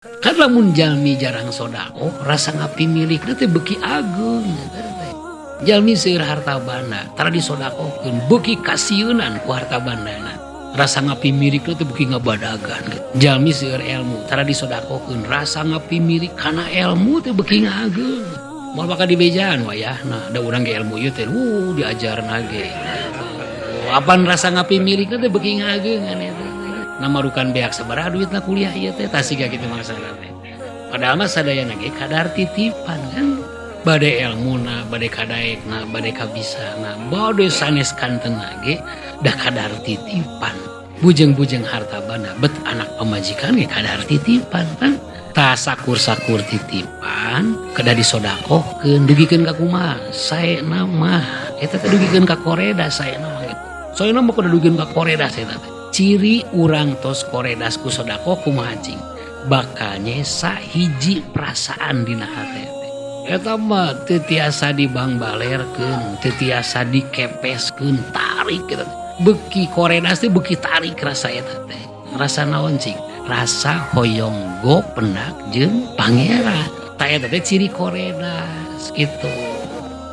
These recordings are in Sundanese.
Kan lamun jalmi jarang sodakoh, rasa ngapimilikna teh beuki ageung eta teh. Jalmi seueur harta banda, tara disodakohkeun, beuki kasieunan ku harta bandana. Rasa ngapimilikna teh beuki ngabadagan gitu. Jalmi seueur ilmu, tara disodakohkeun, rasa ngapimilik kana ilmu teh beuki ngageung. Moal bakal dibejaan wayahna, da urang ge ilmu ieu teh diajarna ge. Apan rasa ngapimilikna teh beuki ngageungan eta teh. Namarukan beak sabaraha duitna kuliah ieu teh, tah siga kitu maksana teh. Padahal mah sadayana ge kadar titipan kan. Bade elmuna, bade kadaekna, bade kabisana, bade sanes kantena ge da kadar titipan. Bujeng-bujeng harta banda bet anak pamajikan ge kadar titipan kan. Tah sakur-sakur titipan kedah disodakohkeun dugikeun ka kumaha? Saena mah eta teh dugikeun ka koreda saena mah gitu. Saena mah kudu dugikeun ka koredas eta teh. Ciri urang tos koredas ku sodakoh kumaha cing? Bakal nyesa hiji perasaan dina hate teh. Eta mah teu tiasa dibangbalerkeun, teu tiasa dikepeskeun, tarik eta teh. Beuki koredas teh beuki tarik rasa eta teh. Rasa naon cing? Rasa hoyong go pendak jeung pangeran. Tah eta teh ciri koredas gitu.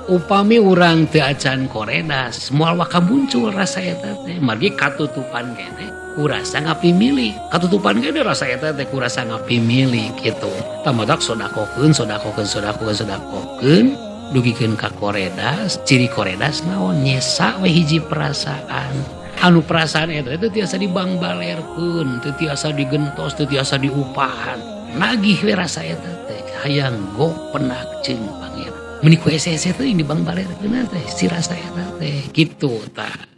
Upami urang teu acan koredas, moal waka muncul rasa eta teh. Margi katutupan keneh ku rasa ngapimilik. Katutupan keneh rasa eta teh ku rasa ngapimilik gitu. Tah matak sodakohkeun, sodakohkeun, sodakohkeun, sodakohkeun, dugikeun ka koredas. Ciri koredas naon? Nyesa we hiji perasaan. Anu perasaan eta teh tiasa dibangbalerkeun, teu tiasa digentos, teu tiasa diupahan. Nagih we rasa eta teh, hayang go pendak jeung pangeran. Meni ku hese-hese teuing dibangbalerkeun teh si rasa eta teh kitu tah.